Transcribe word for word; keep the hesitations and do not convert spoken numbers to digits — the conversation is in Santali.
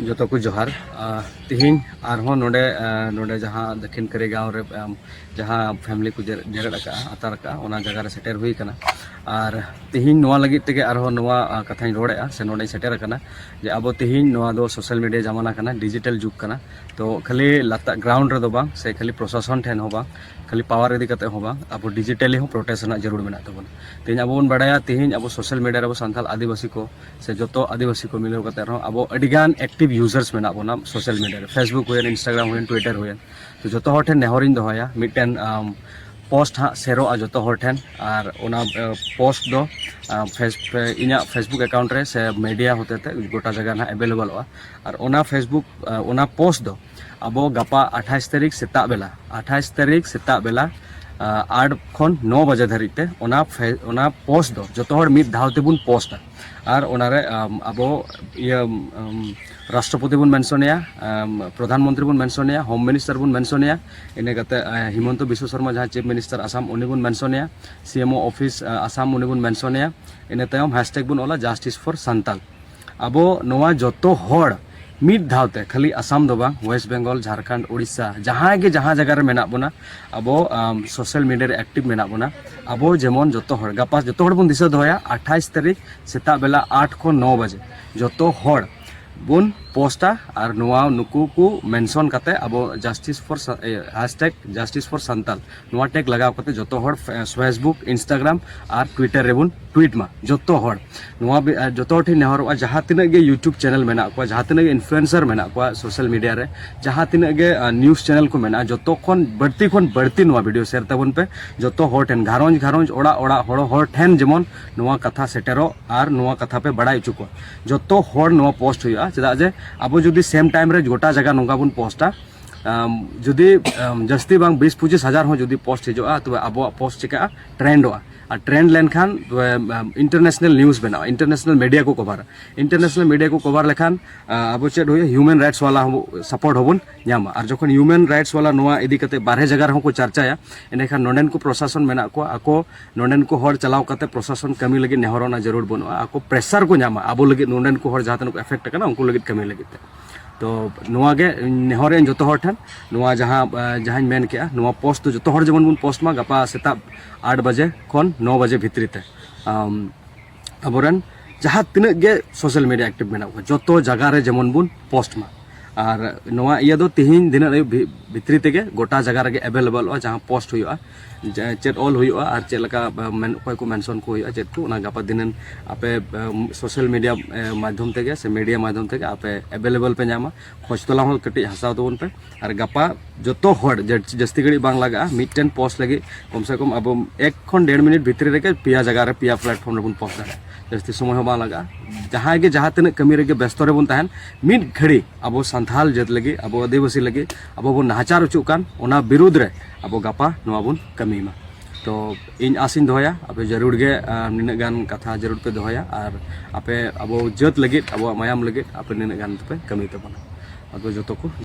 ᱡᱚᱛᱚ ᱠᱚ ᱡᱚᱦᱟᱨ᱾ ᱟᱨ ᱛᱤᱦᱤᱧ ᱟᱨᱦᱚᱸ ᱱᱚᱰᱮ, ᱟᱨ ᱱᱚᱰᱮ ᱡᱟᱦᱟᱸ ᱫᱚᱠᱷᱤᱱ ᱠᱟᱹᱨᱤᱜᱟᱶ ᱨᱮ, ᱟᱢ, ᱡᱟᱦᱟᱸ ᱯᱷᱮᱢᱤᱞᱤ ᱠᱚ ᱡᱮᱨ-, ᱡᱮᱨᱮᱫ ᱟᱠᱟᱫᱼᱟ, ᱟᱛᱟᱨ ᱟᱠᱟᱫᱼᱟ, ᱚᱱᱟ ᱡᱟᱭᱜᱟ ᱨᱮ ᱥᱮᱴᱮᱨ ᱦᱩᱭ ᱟᱠᱟᱱᱟ᱾ ᱟᱨ ᱛᱤᱦᱤᱧ ᱱᱚᱣᱟ ᱞᱟᱹᱜᱤᱫ ᱛᱮᱜᱮ ᱟᱨᱦᱚᱸ ᱱᱚᱣᱟ, ᱟᱨ, ᱠᱟᱛᱷᱟᱧ ᱨᱚᱲᱮᱫᱼᱟ, ᱥᱮ ᱱᱚᱰᱮᱧ ᱥᱮᱴᱮᱨ ᱟᱠᱟᱱᱟ, ᱡᱮ ᱟᱵᱚ ᱛᱤᱦᱤᱧ ᱱᱚᱣᱟ ᱫᱚ ᱥᱳᱥᱟᱞ ᱢᱤᱰᱤᱭᱟ ᱡᱟᱢᱟᱱᱟ ᱠᱟᱱᱟ, ᱰᱤᱡᱤᱴᱟᱞ ᱡᱩᱜᱽ ᱠᱟᱱᱟ᱾ ᱛᱚ ᱠᱷᱟᱹᱞᱤ ᱞᱟᱛᱟᱨ ᱜᱨᱟᱣᱩᱱᱰ ᱨᱮᱫᱚ ᱵᱟᱝ, ᱥᱮ ᱠᱷᱟᱹᱞᱤ ᱯᱨᱚᱥᱟᱥᱚᱱ ᱴᱷᱮᱱ ᱦᱚᱸ ᱵᱟᱝ, ᱠᱷᱟᱹᱞᱤ ᱯᱟᱣᱟᱨ ᱤᱫᱤ ᱠᱟᱛᱮ ᱦᱚᱸ ᱵᱟᱝ, ᱟᱵᱚ ᱰᱤᱡᱤᱴᱟᱞᱤ ᱦᱚᱸ ᱯᱨᱚᱴᱮᱥᱴ ᱨᱮᱱᱟᱜ ᱡᱟᱹᱨᱩᱲ ᱢᱮᱱᱟᱜ ᱛᱟᱵᱚᱱᱟ᱾ ᱛᱮᱦᱮᱧ ᱟᱵᱚ ᱵᱚᱱ ᱵᱟᱲᱟᱭᱟ, ᱛᱮᱦᱮᱧ ᱟᱵᱚ ᱥᱳᱥᱟᱞ ᱢᱤᱰᱤᱭᱟ ᱨᱮ ᱟᱵᱚ ᱥᱟᱱᱛᱟᱲ ᱟᱹᱫᱤᱵᱟᱹᱥᱤ ᱠᱚ ᱥᱮ ᱡᱚᱛᱚ ᱟᱹᱫᱤᱵᱟᱹᱥᱤ ᱠᱚ ᱢᱤᱞᱟᱹᱣ ᱠᱟᱛᱮ ᱨᱮᱦᱚᱸ ᱟᱵᱚ ᱟᱹᱰᱤ ᱜᱟᱱ ᱮᱠᱴᱤᱵᱷ ᱭᱩᱡᱟᱨᱥ ᱢᱮᱱᱟᱜ ᱵᱚᱱᱟ ᱥᱳᱥᱟᱞ ᱢᱤᱰᱤᱭᱟ ᱨᱮ, ᱯᱷᱮᱥᱵᱩᱠ ᱦᱩᱭᱮᱱ, ᱤᱱᱥᱴᱟᱜᱨᱟᱢ ᱦᱩᱭᱮᱱ, ᱴᱩᱭᱴᱟᱨ ᱦᱩᱭᱮᱱ᱾ ᱛᱚ ᱡᱚᱛᱚ ᱦᱚᱲ ᱴᱷᱮᱱ ᱱᱮᱦᱚᱨᱤᱧ ᱫᱚᱦᱚᱭᱟ, ᱢᱤᱫᱴᱮᱱ, ᱟᱢ, ᱯᱳᱥᱴ ᱦᱟᱸᱜ ᱥᱮᱨᱚᱜᱼᱟ ᱡᱚᱛᱚ ᱦᱚᱲ ᱴᱷᱮᱱ, ᱟᱨ ᱚᱱᱟ, ᱟ, ᱯᱳᱥᱴ ᱫᱚ, ᱟ, ᱯᱷᱮᱥ-, ᱯᱮ-, ᱤᱧᱟᱹᱜ ᱯᱷᱮᱥᱵᱩᱠ ᱮᱠᱟᱣᱩᱱᱴ ᱨᱮ ᱥᱮ ᱢᱤᱰᱤᱭᱟ ᱦᱚᱛᱮ ᱛᱮ ᱜᱚᱴᱟ ᱡᱟᱭᱜᱟ ᱱᱟᱦᱟᱜ ᱮᱵᱮᱞᱮᱵᱚᱞᱚᱜᱼᱟ᱾ ᱟᱨ ᱚᱱᱟ ᱯᱷᱮᱥᱵᱩᱠ, ᱟ, ᱚᱱᱟ ᱯᱳᱥᱴ ᱫᱚ ᱟᱵᱚ ᱜᱟᱯᱟ ᱟᱴᱷᱟᱭᱤᱥ ᱛᱟᱹᱨᱤᱠᱷ ᱥᱮᱛᱟᱜ ᱵᱮᱞᱟ, ᱟᱴᱷᱟᱭᱤᱥ ᱛᱟᱹᱨᱤᱠᱷ ᱥᱮᱛᱟᱜ ᱵᱮᱞᱟ, ᱟ, ᱟᱴ ᱠᱷᱚᱱ ᱱᱚ ᱵᱟᱡᱮ ᱫᱷᱟᱹᱨᱤᱡ ᱛᱮ ᱚᱱᱟ ᱯᱷᱮ-, ᱚᱱᱟ ᱯᱳᱥᱴ ᱫᱚ ᱡᱚᱛᱚ ᱦᱚᱲ ᱢᱤᱫ ᱫᱷᱟᱣ ᱛᱮᱵᱚᱱ ᱯᱳᱥᱴᱟ᱾ ᱟᱨ ᱚᱱᱟᱨᱮ, ᱟᱢ, ᱟᱵᱚ ᱤᱭᱟᱹ, ᱟᱢ, ᱨᱟᱥᱴᱨᱚᱯᱚᱛᱤ ᱵᱚᱱ ᱢᱮᱱᱥᱚᱱᱮᱭᱟ, ᱟᱢ, ᱯᱨᱚᱫᱷᱟᱱ ᱢᱚᱱᱛᱨᱤ ᱵᱚᱱ ᱢᱮᱱᱥᱚᱱᱮᱭᱟ, ᱦᱳᱢ ᱢᱤᱱᱤᱥᱴᱟᱨ ᱵᱚᱱ ᱢᱮᱱᱥᱚᱱᱮᱭᱟ, ᱤᱱᱟᱹ ᱠᱟᱛᱮ, ᱟ, ᱦᱤᱢᱚᱱᱛᱚ ᱵᱤᱥᱥᱚ ᱥᱚᱨᱢᱟ ᱡᱟᱦᱟᱸ ᱪᱤᱯ ᱢᱤᱱᱤᱥᱴᱟᱨ ᱟᱥᱟᱢ, ᱩᱱᱤ ᱵᱚᱱ ᱢᱮᱱᱥᱚᱱᱮᱭᱟ, ᱥᱤ ᱮᱢ ᱳ ᱚᱯᱷᱤᱥ, ᱟ, ᱟᱥᱟᱢ, ᱩᱱᱤ ᱵᱚᱱ ᱢᱮᱱᱥᱚᱱᱮᱭᱟ᱾ ᱤᱱᱟᱹ ᱛᱟᱭᱚᱢ ᱦᱮᱥᱴᱮᱜᱽ ᱵᱚᱱ ᱚᱞᱟ, ᱡᱟᱥᱴᱤᱥ ᱯᱷᱚᱨ ᱥᱟᱱᱛᱟᱞ᱾ ᱟᱵᱚ ᱱᱚᱣᱟ ᱡᱚᱛᱚ ᱦᱚᱲ ᱢᱤᱫ ᱫᱷᱟᱣ ᱛᱮ, ᱠᱷᱟᱹᱞᱤ ᱟᱥᱟᱢ ᱫᱚ ᱵᱟᱝ, ᱳᱭᱮᱥᱴ ᱵᱮᱝᱜᱚᱞ, ᱡᱷᱟᱲᱠᱷᱚᱸᱰ, ᱳᱰᱤᱥᱟ, ᱡᱟᱦᱟᱸᱭ ᱜᱮ ᱡᱟᱦᱟᱸ ᱡᱟᱭᱜᱟ ᱨᱮ ᱢᱮᱱᱟᱜ ᱵᱚᱱᱟ, ᱟᱵᱚ, ᱟᱢ, ᱥᱳᱥᱟᱞ ᱢᱤᱰᱤᱭᱟ ᱨᱮ ᱮᱠᱴᱤᱵᱷ ᱢᱮᱱᱟᱜ ᱵᱚᱱᱟ, ᱟᱵᱚ ᱡᱮᱢᱚᱱ ᱡᱚᱛᱚ ᱦᱚᱲ, ᱜᱟᱯᱟ ᱡᱚᱛᱚ ᱦᱚᱲ ᱵᱚᱱ ᱫᱤᱥᱟᱹ ᱫᱚᱦᱚᱭᱟ, ᱟᱴᱷᱟᱭᱤᱥ ᱛᱟᱹᱨᱤᱠᱷ ᱥᱮᱛᱟᱜ ᱵᱮᱞᱟ ᱟᱴ ᱠᱷᱚᱱ ᱱᱚ ᱵᱟᱡᱮ ᱡᱚᱛᱚ ᱦᱚᱲ ᱵᱚᱱ ᱯᱳᱥᱴᱟ᱾ ᱟᱨ ᱱᱚᱣᱟ ᱱᱩᱠᱩ ᱠᱚ ᱢᱮᱱᱥᱚᱱ ᱠᱟᱛᱮ ᱟᱵᱚ ᱡᱟᱥᱴᱤᱥ ᱯᱷᱚᱨ ᱥᱟ-, ᱮ, ᱦᱮᱥᱴᱮᱜᱽ ᱡᱟᱥᱴᱤᱥ ᱯᱷᱚᱨ ᱥᱟᱱᱛᱟᱞ ᱱᱚᱣᱟ ᱴᱮᱜᱽ ᱞᱟᱜᱟᱣ ᱠᱟᱛᱮ ᱡᱚᱛᱚ ᱦᱚᱲ ᱯᱷᱮ-, ᱯᱷᱮᱥᱵᱩᱠ, ᱤᱱᱥᱴᱟᱜᱨᱟᱢ ᱟᱨ ᱴᱩᱭᱴᱟᱨ ᱨᱮᱵᱚᱱ ᱴᱩᱭᱤᱴ ᱢᱟ ᱡᱚᱛᱚ ᱦᱚᱲ᱾ ᱱᱚᱣᱟ ᱵᱤ-, ᱟᱨ ᱡᱚᱛᱚ ᱦᱚᱲ ᱴᱷᱮᱱ ᱱᱮᱦᱚᱨᱚᱜᱼᱟ, ᱡᱟᱦᱟᱸ ᱛᱤᱱᱟᱹᱜ ᱜᱮ YouTube ᱪᱮᱱᱮᱞ ᱢᱮᱱᱟᱜ ᱠᱚᱣᱟ, ᱡᱟᱦᱟᱸ ᱛᱤᱱᱟᱹᱜ ᱜᱮ ᱤᱱᱯᱷᱞᱩᱭᱮᱱᱥᱟᱨ ᱢᱮᱱᱟᱜ ᱠᱚᱣᱟ ᱥᱳᱥᱟᱞ ᱢᱤᱰᱤᱭᱟ ᱨᱮ, ᱡᱟᱦᱟᱸ ᱛᱤᱱᱟᱹᱜ ᱜᱮ, ᱟ, ᱱᱤᱭᱩᱡᱽ ᱪᱮᱱᱮᱞ ᱠᱚ ᱢᱮᱱᱟᱜᱼᱟ, ᱡᱚᱛᱚ ᱠᱷᱚᱱ ᱵᱟᱹᱲᱛᱤ ᱠᱷᱚᱱ ᱵᱟᱹᱲᱛᱤ ᱱᱚᱣᱟ ᱵᱷᱤᱰᱤᱭᱳ ᱥᱮᱭᱟᱨ ᱛᱟᱵᱚᱱ ᱯᱮ᱾ ᱡᱚᱛᱚ ᱦᱚᱲ ᱴᱷᱮᱱ, ᱜᱷᱟᱨᱚᱸᱡᱽ ᱜᱷᱟᱨᱚᱸᱡᱽ, ᱚᱲᱟᱜ ᱚᱲᱟᱜ, ᱦᱚᱲ ᱦᱚᱲ ᱴᱷᱮᱱ ᱡᱮᱢᱚᱱ ᱱᱚᱣᱟ ᱠᱟᱛᱷᱟ ᱥᱮᱴᱮᱨᱚᱜ ᱟᱨ ᱱᱚᱣᱟ ᱠᱟᱛᱷᱟ ᱯᱮ ᱵᱟᱲᱟᱭ ᱦᱚᱪᱚ ᱠᱚᱣᱟ᱾ ᱡᱚᱛᱚ ᱦᱚᱲ ᱱᱚᱣᱟ ᱯᱳᱥᱴ ᱦᱩᱭᱩᱜᱼᱟ, ᱪᱮᱫᱟᱜ ᱡᱮ ᱟᱵᱚ ᱡᱩᱫᱤ ᱥᱮᱢ ᱴᱟᱭᱤᱢ ᱨᱮ ᱜᱚᱴᱟ ᱡᱟᱭᱜᱟ ᱱᱚᱝᱠᱟ ᱵᱚᱱ ᱯᱳᱥᱴᱟ, ᱟᱢ, ᱡᱩᱫᱤ ᱟᱢ, ᱡᱟᱹᱥᱛᱤ ᱵᱟᱝ ᱵᱤᱥ ᱯᱚᱸᱪᱤᱥ ᱦᱟᱡᱟᱨ ᱦᱚᱸ ᱡᱩᱫᱤ ᱯᱳᱥᱴ ᱦᱤᱡᱩᱜᱼᱟ, ᱛᱚᱵᱮ ᱟᱵᱚᱣᱟᱜ ᱯᱳᱥᱴ ᱪᱤᱠᱟᱹᱜᱼᱟ? ᱴᱨᱮᱱᱰᱚᱜᱼᱟ᱾ ᱟᱨ ᱴᱨᱮᱱᱰ ᱞᱮᱱᱠᱷᱟᱱ ᱛᱚᱵᱮ ᱤᱱᱴᱟᱨᱱᱮᱥᱱᱟᱞ ᱱᱤᱭᱩᱡᱽ ᱵᱮᱱᱟᱜᱼᱟ, ᱤᱱᱴᱟᱨᱱᱮᱥᱱᱟᱞ ᱢᱤᱰᱤᱭᱟ ᱠᱚ ᱠᱚᱵᱷᱟᱨᱟ᱾ ᱤᱱᱴᱟᱨᱱᱮᱥᱱᱟᱞ ᱢᱤᱰᱤᱭᱟ ᱠᱚ ᱠᱚᱵᱷᱟᱨ ᱞᱮᱠᱷᱟᱱ ᱟᱵᱚ ᱪᱮᱫ ᱦᱩᱭᱩᱜᱼᱟ? ᱦᱤᱭᱩᱢᱮᱱ ᱨᱟᱭᱤᱴᱥ ᱵᱟᱞᱟ ᱦᱚᱸ ᱥᱟᱯᱳᱨᱴ ᱦᱚᱸᱵᱚᱱ ᱧᱟᱢᱟ᱾ ᱟᱨ ᱡᱚᱠᱷᱚᱱ ᱦᱤᱭᱩᱢᱮᱱ ᱨᱟᱭᱤᱴᱥ ᱵᱟᱞᱟ ᱱᱚᱣᱟ ᱤᱫᱤ ᱠᱟᱛᱮ ᱵᱟᱨᱦᱮ ᱡᱟᱭᱜᱟ ᱨᱮᱦᱚᱸ ᱠᱚ ᱪᱟᱨᱪᱟᱭᱟ, ᱮᱸᱰᱮᱠᱷᱟᱱ ᱱᱚᱰᱮᱱ ᱠᱚ ᱯᱨᱚᱥᱟᱥᱚᱱ ᱢᱮᱱᱟᱜ ᱠᱚᱣᱟ, ᱟᱠᱚ ᱱᱚᱰᱮᱱ ᱠᱚ ᱦᱚᱲ ᱪᱟᱞᱟᱣ ᱠᱟᱛᱮ ᱯᱨᱚᱥᱟᱥᱚᱱ ᱠᱟᱹᱢᱤ ᱞᱟᱹᱜᱤᱫ ᱱᱮᱦᱚᱨ ᱨᱮᱱᱟᱜ ᱡᱟᱹᱨᱩᱲ ᱵᱟᱹᱱᱩᱜᱼᱟ᱾ ᱟᱠᱚ ᱯᱨᱮᱥᱟᱨ ᱠᱚ ᱧᱟᱢᱟ ᱟᱵᱚ ᱞᱟᱹᱜᱤᱫ, ᱱᱚᱰᱮᱱ ᱠᱚ ᱦᱚᱲ ᱡᱟᱦᱟᱸ ᱛᱤᱱᱟᱹᱜ ᱠᱚ ᱮᱯᱷᱮᱠᱴ ᱟᱠᱟᱱᱟ ᱩᱱᱠᱩ ᱞᱟᱹᱜᱤᱫ ᱠᱟᱹᱢᱤ ᱞᱟᱹᱜᱤᱫ ᱛᱮ᱾ ᱛᱚ ᱱᱚᱣᱟ ᱜᱮ ᱱᱮᱦᱚᱨ ᱨᱮ ᱡᱚᱛᱚ ᱦᱚᱲ ᱴᱷᱮᱱ, ᱱᱚᱣᱟ ᱡᱟᱦᱟᱸ ᱡᱟᱦᱟᱸᱧ ᱢᱮᱱ ᱠᱮᱜᱼᱟ, ᱱᱚᱣᱟ ᱯᱳᱥᱴ ᱫᱚ ᱡᱚᱛᱚ ᱦᱚᱲ ᱡᱮᱢᱚᱱ ᱵᱚᱱ ᱯᱳᱥᱴ ᱢᱟ ᱜᱟᱯᱟ ᱥᱮᱛᱟᱜ ᱟᱴ ᱵᱟᱡᱮ ᱠᱷᱚᱱ ᱱᱚ ᱵᱟᱡᱮ ᱵᱷᱤᱛᱨᱤ ᱛᱮ᱾ ᱟᱵᱚᱨᱮᱱ ᱡᱟᱦᱟᱸ ᱛᱤᱱᱟᱹᱜ ᱜᱮ ᱥᱳᱥᱟᱞ ᱢᱤᱰᱤᱭᱟ ᱮᱠᱴᱤᱵᱷ ᱢᱮᱱᱟᱜ ᱠᱚᱣᱟ, ᱡᱚᱛᱚ ᱡᱟᱭᱜᱟ ᱨᱮ ᱡᱮᱢᱚᱱ ᱵᱚᱱ ᱯᱳᱥᱴ ᱢᱟ᱾ ᱟᱨ ᱱᱚᱣᱟ ᱤᱭᱟᱹ ᱫᱚ ᱛᱤᱦᱤᱧ ᱫᱤᱱᱟᱹᱜ ᱟᱹᱭᱩᱵ ᱵᱷᱤᱛᱨᱤ ᱛᱮᱜᱮ ᱜᱚᱴᱟ ᱡᱟᱭᱜᱟ ᱨᱮᱜᱮ ᱮᱵᱮᱞᱮᱵᱚᱞᱚᱜᱼᱟ, ᱡᱟᱦᱟᱸ ᱯᱳᱥᱴ ᱦᱩᱭᱩᱜᱼᱟ, ᱪᱮᱫ ᱚᱞ ᱦᱩᱭᱩᱜᱼᱟ ᱟᱨ ᱪᱮᱫ ᱞᱮᱠᱟ ᱚᱠᱚᱭ ᱠᱚ ᱢᱮᱱᱥᱚᱱ ᱠᱚ ᱦᱩᱭᱩᱜᱼᱟ, ᱪᱮᱫ ᱠᱚ, ᱚᱱᱟ ᱜᱟᱯᱟ ᱫᱷᱤᱱᱟᱹᱱ ᱟᱯᱮ ᱥᱳᱥᱟᱞ ᱢᱤᱰᱤᱭᱟ ᱢᱟᱫᱽᱫᱷᱚᱢ ᱛᱮᱜᱮ ᱥᱮ ᱢᱤᱰᱤᱭᱟ ᱢᱟᱫᱽᱫᱷᱚᱢ ᱛᱮᱜᱮ ᱟᱯᱮ ᱮᱵᱮᱞᱮᱵᱚᱞ ᱯᱮ ᱧᱟᱢᱟ᱾ ᱠᱷᱚᱡᱽ ᱛᱚᱞᱟᱥ ᱦᱚᱸ ᱠᱟᱹᱴᱤᱡ ᱦᱟᱛᱟᱣ ᱛᱟᱵᱚᱱ ᱯᱮ᱾ ᱟᱨ ᱜᱟᱯᱟ ᱡᱚᱛᱚ ᱦᱚᱲ ᱡᱟᱹᱥᱛᱤ ᱜᱷᱟᱹᱲᱤᱡ ᱵᱟᱝ ᱞᱟᱜᱟᱜᱼᱟ, ᱢᱤᱫᱴᱮᱱ ᱯᱳᱥᱴ ᱞᱟᱹᱜᱤᱫ ᱠᱚᱢ ᱥᱮ ᱠᱚᱢ ᱟᱵᱚ ᱮᱠ ᱠᱷᱚᱱ ᱰᱮᱲ ᱢᱤᱱᱤᱴ ᱵᱷᱤᱛᱨᱤ ᱨᱮᱜᱮ ᱯᱮᱭᱟ ᱡᱟᱭᱜᱟ ᱨᱮ, ᱯᱮᱭᱟ ᱯᱞᱟᱴᱯᱷᱚᱨᱢ ᱨᱮᱵᱚᱱ ᱯᱳᱥᱴ ᱫᱟᱲᱮᱭᱟᱜᱼᱟ᱾ ᱡᱟᱹᱥᱛᱤ ᱥᱚᱢᱚᱭ ᱦᱚᱸ ᱵᱟᱝ ᱞᱟᱜᱟᱜᱼᱟ᱾ ᱡᱟᱦᱟᱸᱭ ᱜᱮ ᱡᱟᱦᱟᱸ ᱛᱤᱱᱟᱹᱜ ᱠᱟᱹᱢᱤ ᱨᱮᱜᱮ ᱵᱮᱥᱛᱚ ᱨᱮᱵᱚᱱ ᱛᱟᱦᱮᱱ, ᱢᱤᱫ ᱜᱷᱟᱹᱲᱤ ᱟᱵᱚ ᱥᱟᱱᱛᱟᱲ ᱡᱟᱹᱛ ᱞᱟᱹᱜᱤᱫ, ᱟᱵᱚ ᱟᱹᱫᱤᱵᱟᱹᱥᱤ ᱞᱟᱹᱜᱤᱫ ᱟᱵᱚ ᱵᱚᱱ ᱱᱟᱦᱟᱪᱟᱨ ᱦᱚᱪᱚᱜ ᱠᱟᱱ, ᱚᱱᱟ ᱵᱤᱨᱩᱫᱽ ᱨᱮ ᱟᱵᱚ ᱜᱟᱯᱟ ᱱᱚᱣᱟ ᱵᱚᱱ ᱠᱟᱹᱢᱤ ᱢᱟ᱾ ᱛᱚ ᱤᱧ ᱟᱥᱤᱧ ᱫᱚᱦᱚᱭᱟ, ᱟᱯᱮ ᱡᱟᱹᱨᱩᱲ ᱜᱮ ᱱᱤᱱᱟᱹᱜ ᱜᱟᱱ ᱠᱟᱛᱷᱟ ᱡᱟᱹᱨᱩᱲ ᱯᱮ ᱫᱚᱦᱚᱭᱟ, ᱟᱨ ᱟᱯᱮ ᱟᱵᱚ ᱡᱟᱹᱛ ᱞᱟᱹᱜᱤᱫ, ᱟᱵᱚᱣᱟᱜ ᱢᱟᱭᱟᱢ ᱞᱟᱹᱜᱤᱫ ᱟᱯᱮ ᱱᱤᱱᱟᱹᱜ ᱜᱟᱱ ᱫᱚᱯᱮ ᱠᱟᱹᱢᱤ ᱛᱟᱵᱚᱱᱟ᱾ ᱟᱫᱚ ᱡᱚᱛᱚ ᱠᱚ